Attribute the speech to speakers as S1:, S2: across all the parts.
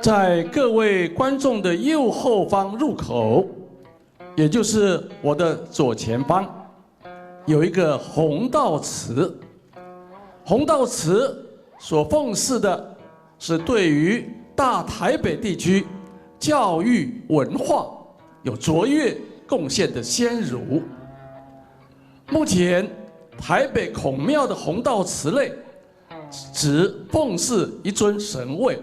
S1: 在各位觀眾的右後方入口，也就是我的左前方，有一個弘道祠。弘道祠所奉祀的是對於大台北地區教育文化有卓越貢獻的先儒。目前台北孔廟的弘道祠內，只奉祀一尊神位，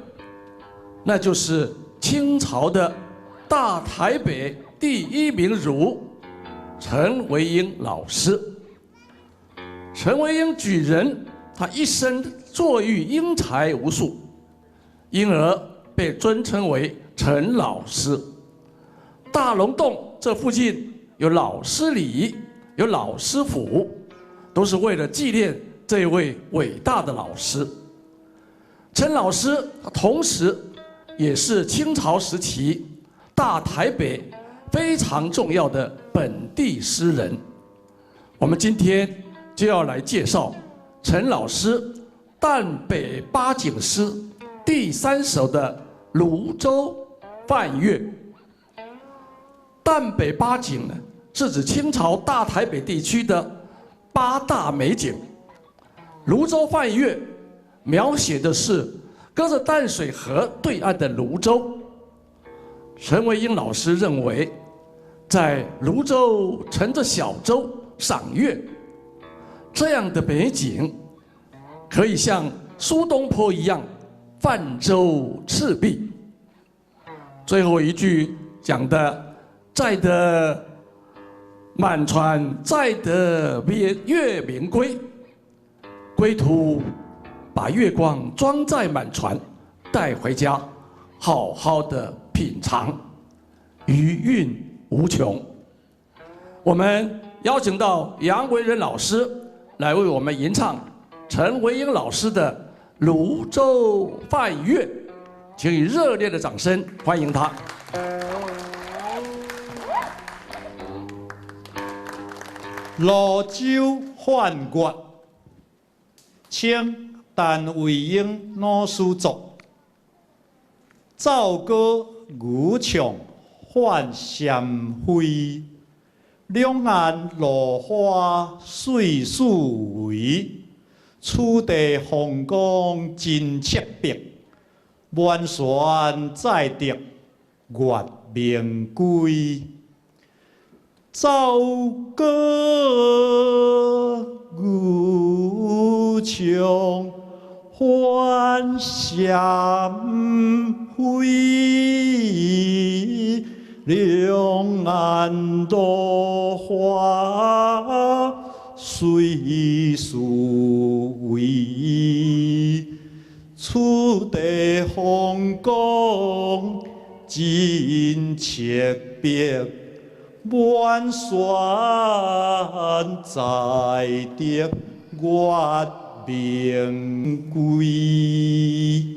S1: 那就是清朝的大台北第一名儒陳維英老師。陳維英舉人，他一生作育英才無數，因而被尊稱為陳老師。大龍峒這附近有老師里，有老師府，都是為了紀念這位偉大的老師。陳老師同時也是清朝時期大台北非常重要的本地詩人。我們今天就要來介紹陳老師《淡北八景詩》第三首的《蘆洲泛月》。淡北八景呢，是指清朝大台北地區的八大美景。蘆洲泛月描寫的是隔着淡水河對岸的蘆洲。陳維英老師認為，在蘆洲乘着小舟賞月，這樣的美景，可以像蘇東坡一樣泛舟赤壁。最後一句講的，載得滿船載得月月明歸，歸途把月光裝載滿船帶回家，好好的品嘗，餘韻無窮。我們邀請到楊維仁老師來為我們吟唱陳維英老師的《蘆洲泛月》，請以熱烈的掌聲歡迎他。
S2: 蘆洲泛月，清陳維英老師作。棹歌漁唱泛蟬飛，兩岸蘆花水四圍。此地風光真赤壁，滿船載得月明歸。棹歌漁唱泛蟬飛，兩岸蘆花水四圍。此地風光真赤壁，滿船載得月明歸。